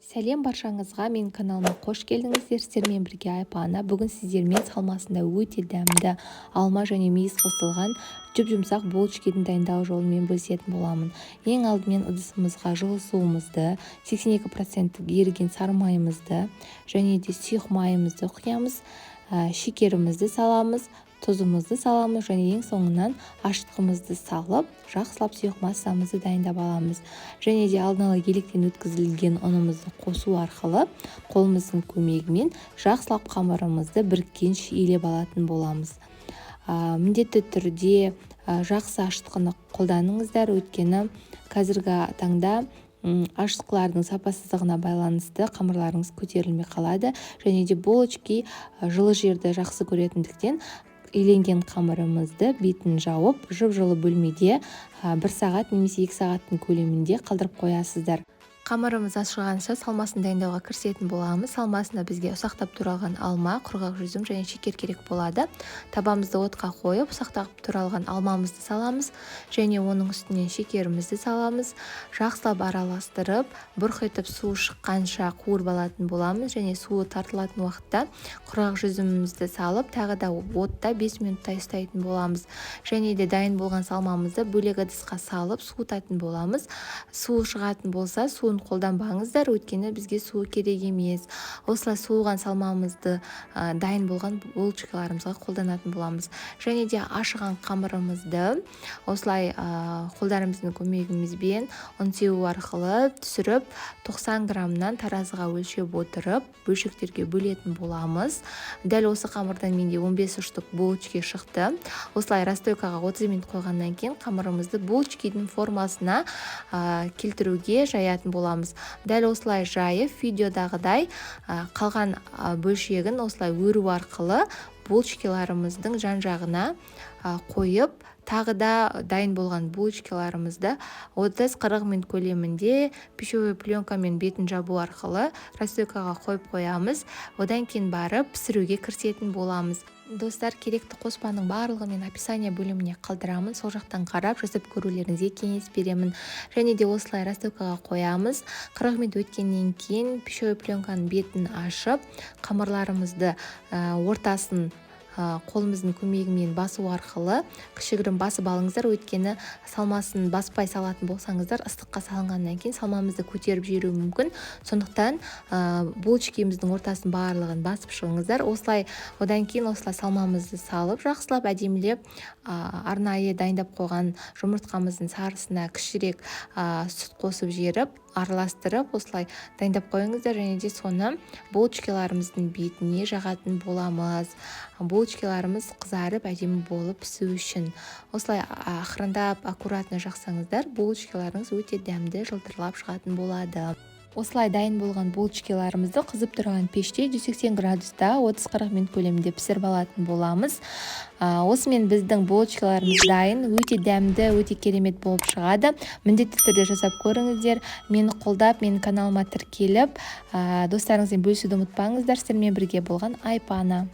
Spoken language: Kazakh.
Сәлем баршаңызға! Менің каналыма қош келдіңіздер! Сіздермен бірге Айпана. Бүгін сіздермен салмасында өте дәмді, алма және мейіз қосылған жұп-жұмсақ булочкидің дайындалу жолымен бөлісетін боламын. Ең алдымен ыдысымызға жылы суымызды, 82 проценттік еріген сары майымызды және де сұйық майымызды құямыз, шекерімізді саламыз, тұзымызды саламыз және ең соңынан ашытқымызды салып, жақсылап сұйық массамызды дайындап аламыз. Және де алдын ала електен өткізілген ұнымызды қосу арқылы қолымыздың көмегімен жақсылап қамырымызды біріккенше илеп алатын боламыз. Міндетті түрде жақсы ашытқыны қолданыңыздар, өйткені қазіргі таңда ашытқылардың сапасыздығына байланысты қамырларыңыз көтерілмей қалады. Және де булочки жылы жерді жақсы көретіндіктен, иленген қамырымызды бетін жауып, жып-жылы бөлмеде 1 сағат немесе 2 сағаттың көлемінде қалдырып қоясыздар. Қамырымыз ашығанша, салмасын дайындауға кірісетін боламыз. Салмасына бізге ұсақтап туралған алма, құрғақ жүзім және шекер керек болады. Табамызды отқа қойып, ұсақтап туралған алмамызды саламыз және оның үстінен шекерімізді саламыз. Жақсылап араластырып, бұрқ етіп суы шыққанша қуырып алатын боламыз. Және суы тартылатын уақытта құрғақ жүзімімізді салып, тағы да отта 5 минуттай ұстайтын боламыз. Және де дайын болған салмамызды бөлек ыдысқа салып, суытатын боламыз. Суы шығатын болса, суын қолданбаңыздар, өйткені бізге суы керек емес. Осылай суыған салмамызды дайын болған булочкаларымызға қолданатын боламыз. Және де ашыған қамырымызды осылай қолдарымыздың көмегімізбен ұн себу арқылы түсіріп, 90 граммнан таразыға өлшеп отырып, бөлшектерге бөлетін боламыз. Дәл осы қамырдан менде 15 штук булочки шықты. Осылай расстойкаға 30 минут қойғаннан кейін қамырымызды булочкидің формасына келтіруге жаятын боламыз. Дәл осылай жайып, видеодағыдай қалған бөлшегін осылай өру арқылы булочкиларымыздың жан жағына қойып, тағы да дайын болған булочкиларымызды 30-40 минут көлемінде пищевой пленкамен бетін жабу арқылы расстойкаға қойып қоямыз. Одан кейін барып пісіруге кірісетін боламыз. Достар, керекті қоспаның барлығын мен описание бөліміне қалдырамын, сол жақтан қарап, жасап көрулеріңізге кеңес беремін. Және де осылай расстойкаға қоямыз. 40 минут өткеннен кейін пищевой пленканың бетін ашып, қамырларымызды ортасын қолымыздың көмегімен басу арқылы кішігірім басып алыңыздар, өйткені салмасын баспай салатын болсаңыздар, ыстыққа салынғаннан кейін салмамызды көтеріп жіберуі мүмкін. Сондықтан булочкиміздің ортасын барлығын басып шығыңыздар осылай. Одан кейін осылай салмамызды салып, жақсылап әдемілеп, арнайы дайындап қойған жұмыртқамыздың сарысына кішірек сүт қосып жіберіп, араластырып, осылай дайындап қойыңыздар. Және де соны булочкаларымыздың бетіне жағатын боламыз, булочкаларымыз қызарып, әдемі болып пісу үшін. Осылай ақырындап, аккуратно жақсаңыздар, булочкаларыңыз өте дәмді, жылтырлап шығатын болады. Осылай дайын болған булочкаларымызды қызып тұрған пеште 180 градуста 30-40 минут көлемінде пісіріп алатын боламыз. Осымен біздің булочкаларымыз дайын. Өте дәмді, өте керемет болып шығады. Міндетті түрде жасап көріңіздер. Мені қолдап, менің каналыма тіркеліп, достарыңызбен бөлісуді ұмытпаңыздар. Сіздермен бірге болған Айпана.